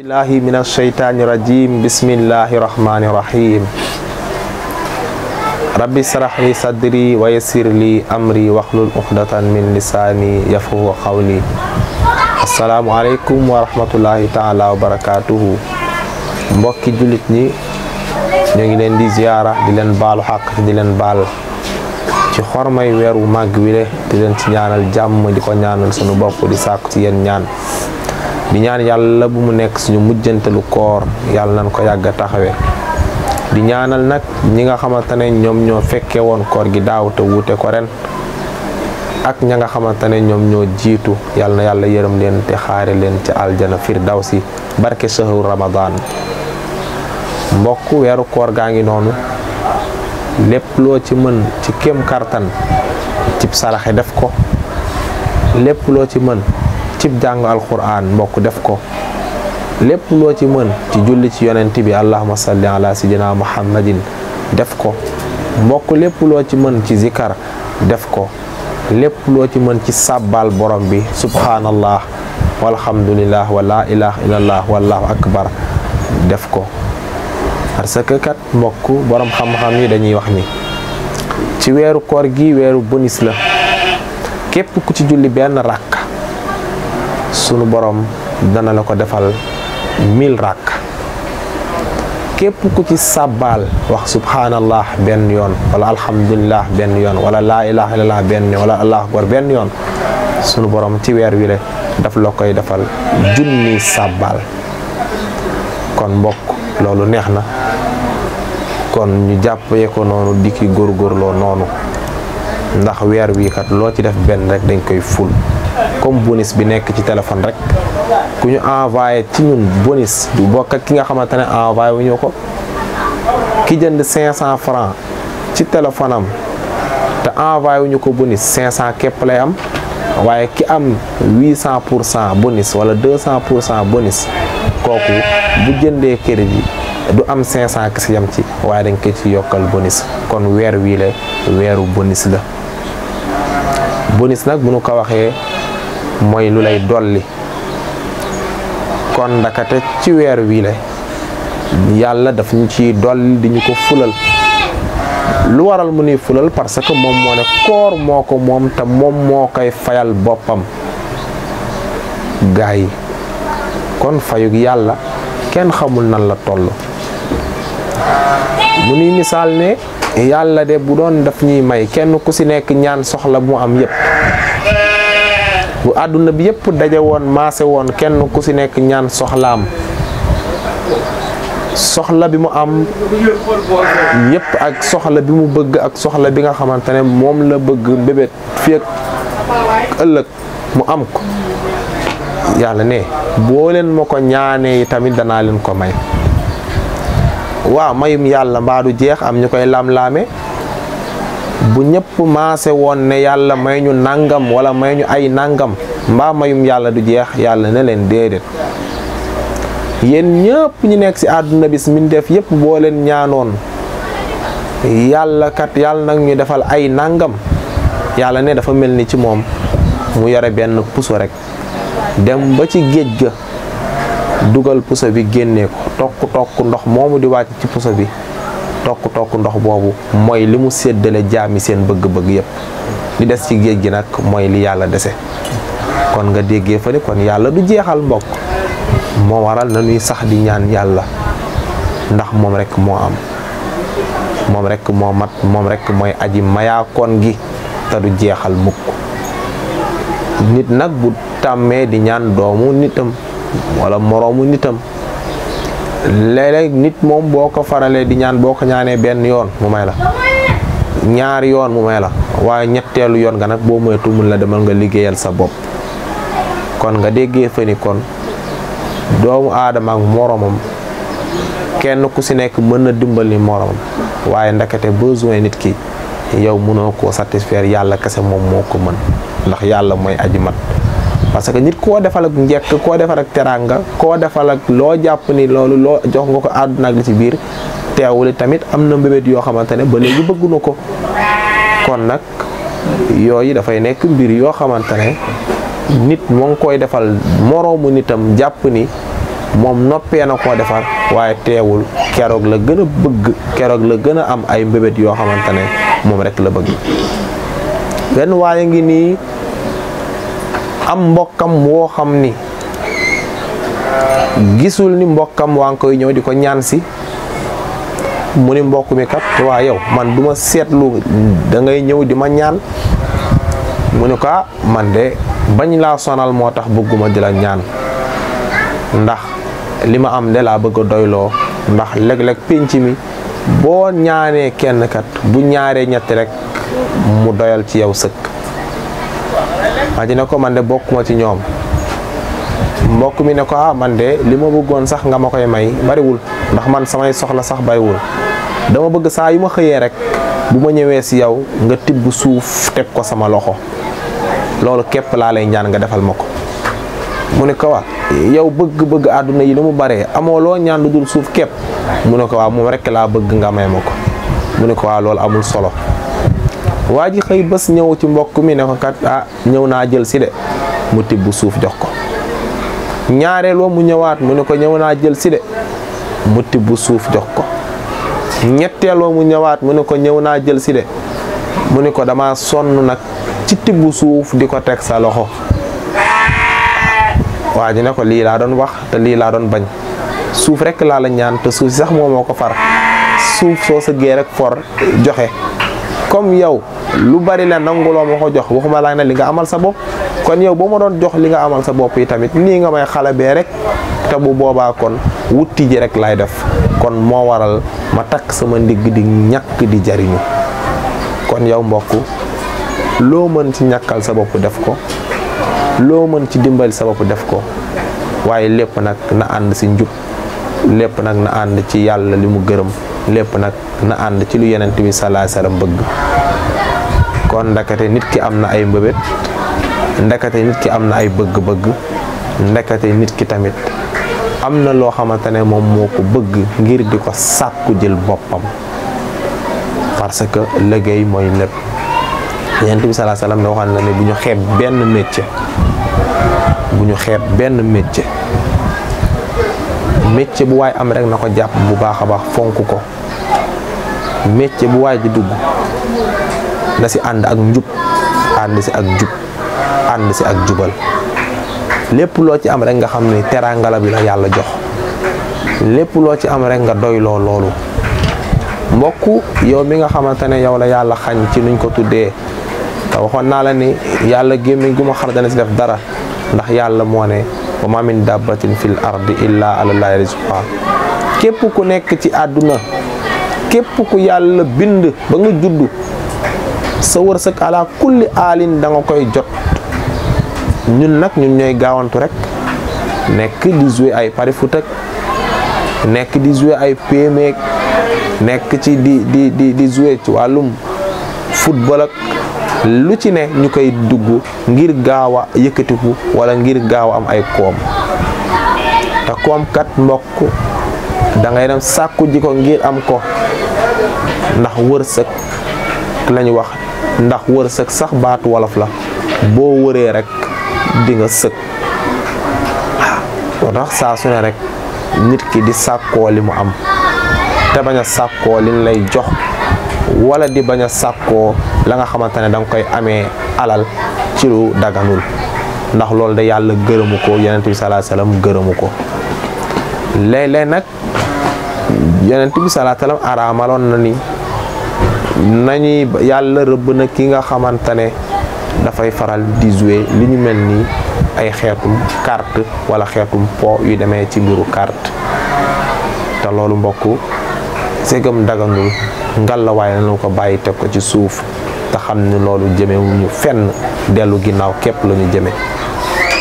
billahi minash shaitani rajim. Bismillahirrahmanirrahim. Rabbi shrah li sadri wa yassir li amri wahlul uqdatan min lisani yafqahu qawli. Assalamu alaikum wa rahmatullahi ta'ala wa barakatuhu. Mbokki julit ñi ñu ngi leen di ziyaara di leen baalu xaq di leen baal ci xormay weeru màgg wi le di leen ci ñaanal jàmm di ko ñaanal sunu bopp di sàkku ci yéen ñaan di ñaan yàlla bu mu nekk suñu mujjantelu koor yàlla nañ ko yàgg a taxawee di ñaanal nag ñi nga xamante ne ñoom ñoo fekke woon koor gi daaw te wuute ko ren ak ña nga xamante ne ñoom ñoo jiitu yàlla na yàlla yërëm leen te xaare leen ci aljana firdawsi barke shahru ramadan. mbokk weeru koor gaa ngi noonu lépp loo ci mën ci kem kartan cib saraxe def ko lépp loo ci mën cib jàng alquran mbokk def ko lépp loo ci mën ci julli ci yonent bi allahumma salli ala sayyidina muhammadin def ko mbokk lépp loo ci mën ci zikar def ko lépp loo ci mën ci sàbbal borom bi subhanallah walhamdulillah wa la ilaha illallah wallahu akbar def ko. parce que kat mbokk borom xam-xam yi dañuy wax ni ci weeru koor gi weeru bonus la képp ku ci julli benn rakk sunu borom dana la ko defal 1000 rakk képp ku ci sàbbaal wax subhanallah benn yoon wala alhamdulillah benn yoon wala laa ilaha illallah benn yoon wala allahu akbar benn yoon sunu borom ci weer wi le daf la koy defal junni sàbbaal. kon mbokk loolu neex na kon ñu jàppee ko noonu di ki góorgóorloo noonu ndax weer wi kat loo ci def benn rek dañ koy ful comme bonus bi nekk ci téléphone rek ku ñu envoyé ci ñun bonus du bokk ak ki nga xamante ne envoyé wu ñu ko ki jënd 500 francs ci téléphone am te envoyé wu ñu ko bonus 500 képp lay am waaye ki am 800% bonus wala 200% bonus kooku bu jëndee crédit du am 500 kese yam ci waaye dañ ko ci yokkal bonus. kon weer wii la weeru bonus la. bonus nag bu nu ko waxee mooy lu lay dolli kon ndakate ci weer wii la yàlla daf ñu ciy dolli di ñu ko fulal. lu waral mu nuy fulal parce que moom moo ne koor moo ko moom te moom moo koy fayal boppam gaa yi kon fayug yàlla kenn xamul nan la toll. mu nuy misaal ne yàlla de bu doon daf ñuy may kenn ku ci nekk ñaan soxla bu mu am yépp bu àdduna bi yépp daje woon maase woon kenn ku ci nekk ñaan soxlaam soxla bi mu am yépp ak soxla bi mu bëgg ak soxla bi nga xamante ne moom la bëgg bébét fii ak ëllëg mu am ko yàlla ne boo leen ma ko ñaanee tamit danaa leen ko may. waaw mayum yàlla mbaa du jeex am ñu koy lam-laame bu ñëpp maase woon ne yàlla may ñu nangam wala may ñu ay nangam mbaa mayum yàlla du jeex yàlla ne leen déedéet yéen ñëpp ñu nekk ci àdduna bi mbindeef yëpp boo leen ñaanoon yàlla kat yàlla nag ñu defal ay nangam yàlla ne dafa mel ni ci moom mu yore benn puso rek dem ba ci géej ga dugal puso bi génnee ko tokk ndox moomu di wàcc ci puso bi tokk ndox boobu mooy li mu séddale jaami seen bëgg-bëgg yépp li des ci géej gi nag mooy li yàlla dese. kon nga déggee fa ni kon yàlla du jeexal mbokk moo waral na ñuy sax di ñaan yàlla ndax moom rek moo am moom rek moo mat moom rek mooy aji mayaakoon gi te du jeexal mukk. nit nag bu tàmmee di ñaan doomu nitam wala moroomu nitam léeg-léeg nit moom boo ko faralee di ñaan boo ko ñaanee benn yoon mu may la ñaari yoon mu may la waaye ñetteelu yoon nga nag boo moytu mun la demal nga liggéeyal sa bopp. kon nga déggee fa ni kon doomu aadama ak moroomam kenn ku ci nekk mën na dimbali moroomam waaye ndakate besoin nit ki yow mënoo koo satisfaire yàlla kese moom moo ko mën ndax yàlla mooy aji mat. parce que nit koo defal ak njekk koo defal ak teraanga koo defal ak loo jàpp ni loolu loo jox nga ko àdduna ak li ci biir teewul tamit am na mbébét yoo xamante ne ba léegi bëgg na ko. kon nag yooyu dafay nekk mbir yoo xamante ne nit moo ngi koy defal moroomu nitam jàpp ni moom noppee na koo defar waaye teewul keroog la gën a bëgg keroog la gën a am ay mbébét yoo xamante ne moom rek la bëgg. benn waaye ngi nii am mbokkam woo xam ni gisul ni mbokkam waa ngi koy ñëw di ko ñaan si mu ni mbokk mi kat waa yow man duma seetlu da ngay ñëw di ma ñaan mu ni ko man de bañ laa sonal moo tax bëgguma di la ñaan ndax li ma am de laa bëgg a doyloo ndax léeg-léeg pénc mi boo ñaanee kenn kat bu ñaaree ñetti rek mu doyal ci yow sëkk. waa ji ne ko man de bokkuma ci ñoom. mbokk mi ne ko man de li ma bëggoon sax nga ma koy may bariwul ndax man samay soxla sax bariwul dama bëgg saa yu ma xëyee rek bu ma ñëwee si yow nga tibb suuf teg ko sama loxo loolu képp laa lay ñaan nga defal ma ko. mu ne ko yow bëgg-bëgg àdduna yi lu mu baree amoo loo ñaan lu dul suuf képp mu ne ko moom rek laa bëgg nga may ma ko. mu ne ko loolu amul solo. waa ji xëy bés ñëw ci mbokk mi ne ko kat ñëw naa jël si de mu tibb suuf jox ko. ñaareel wa mu ñëwaat mu ne ko ñëw naa jël si de mu tibb suuf jox ko. ñetteel wa mu ñëwaat mu ne ko ñëw naa jël si de mu ne ko dama sonn nag ci tibb suuf di ko teg sa loxo. waa ji ne ko lii laa doon wax te lii laa doon bañ suuf rek laa la ñaan te suuf si sax moo ko far suuf soo sëggee rek for joxe comme yow lu bari la nanguloo ma ko jox waxuma laa ne li nga amal sa bopp kon yow boo ma doon jox li nga amal sa bopp yi tamit nii nga may xale bee rek te bu boobaa kon wutti ji rek lay def kon moo waral ma takk sama ndigg di ñàkk di jariñu kon yow mbokk loo mën ci ñàkkal sa bopp def ko loo mën ci dimbali sa bopp def ko waaye lépp nag na ànd ci njub lépp nag na ànd ci yàlla li mu gërëm lépp nag na ànd ci lu Yonent bi sallallahu alayhi wasallam bëgg kon ndakate nit ki am na ay mbëbët ndakate nit ki am na ay bëgg-bëgg ndakate nit ki tamit am na loo xamante ne moom moo ko bëgg ngir di ko sàkku jël boppam parce que liggéey mooy lépp Yonent bi sallallahu alayhi wasallam ne waxoon na ne bu ñu xeeb benn métier bu ñu xeeb benn métier bu waay am rek na ko jàpp bu baax a baax fonk ko métier bu waay di dugg na si ànd ak njub ànd si ak jub ànd si ak jubal lépp loo ci am rek nga xam ne teraanga bi la yàlla jox lépp loo ci am rek nga doyloo loolu mbokk yow mi nga xamante ne yow la yàlla xañ ci nuñ ko tuddee te waxoon naa la ni yàlla gémmiñ gu ma xar dana si def dara ndax yàlla moo ne wa ma min dabbatin fil ardi illa ala llahi rizquha képp ku nekk ci àdduna képp ku yàlla bind ba nga judd sa wërsëg ala kulli aalin da nga koy jot ñun nag ñun ñooy gaawantu rek nekk di jouer ay pari foot ak nekk di jouer ay PME nekk ci di jouer ci wàllum football ak lu ci ne ñu koy dugg ngir gaaw a yëkkatiku wala ngir gaaw a am ay koom te koom kat mbokk da ngay dem sàkku ji ko ngir am ko ndax wërsëg lañu wax ndax wërsëg sax baatu wolof la boo wëree rek di nga sëg moo tax saa su ne rek nit ki di sàkkoo li mu am te bañ a sàkkoo liñ lay jox wala di bañ a sàkkoo la nga xamante ne danga koy amee alal ci lu daganul ndax loolu de yàlla gërëmu ko Yonent bi sallallahu alayhi wasallam gërëmu ko léeg-léeg nag Yonent bi sallallahu alayhi wasallam araamaloon na ni nañuy yàlla rëbb na ki nga xamante ne dafay faral di jouer li ñu mel ni ay xeetum carte wala xeetum po yu demee ci mbiru carte te loolu mbokk segam daganul ngal la waaye nañu ko bàyyi teg ko ci suuf te xam ni loolu jëmewuñu fenn dellu ginnaaw képp la ñu jëme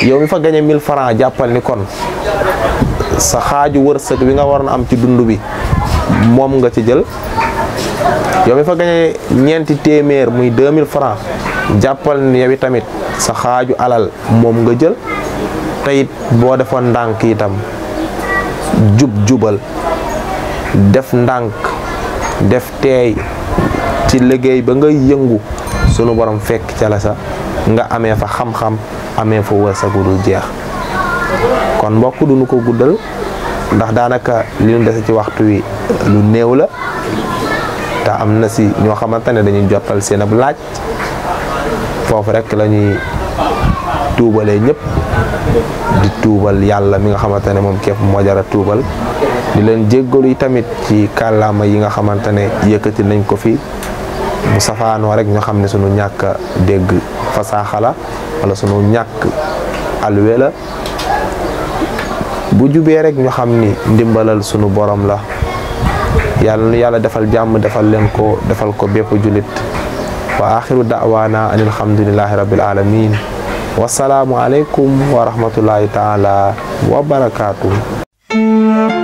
yow mi fa gañe 1000 francs jàppal ni kon sa xaaju wërsëg bi nga waroon am ci dund bi moom nga ci jël yow mi fa gañe ñeenti téeméer muy 2000 francs jàppal ni yow tamit sa xaaju alal moom nga jël te it boo defoon ndànk itam jubal def ndànk def teey ci liggéey ba nga yëngu sunu borom fekk ca la sa nga amee fa xam-xam amee fa wërsëg dul jeex kon mbokk duñu ko guddal ndax daanaka li ñu dese ci waxtu wi lu néew la te am na si ñoo xamante ne dañuy jottal seen ab laaj foofu rek la ñuy tuubalee ñëpp di tuubal yàlla mi nga xamante ne moom képp moo jara tuubal di leen jéggalu tamit ci kàllaama yi nga xamante ne yëkkati nañ ko fi mu safaanoo rek ñu xam ne sunu ñàkk a dégg fasaaxa la wala sunu ñàkk alwe la bu jubee rek ñu xam ni ndimbalal sunu borom la yàlla nu yàlla defal jàmm defal leen ko defal ko bépp julit wa axiru da'waana anil hamdulillahi rabbil alamin wasalaamu aleykum wa rahmatullahi taala wa barakaatuh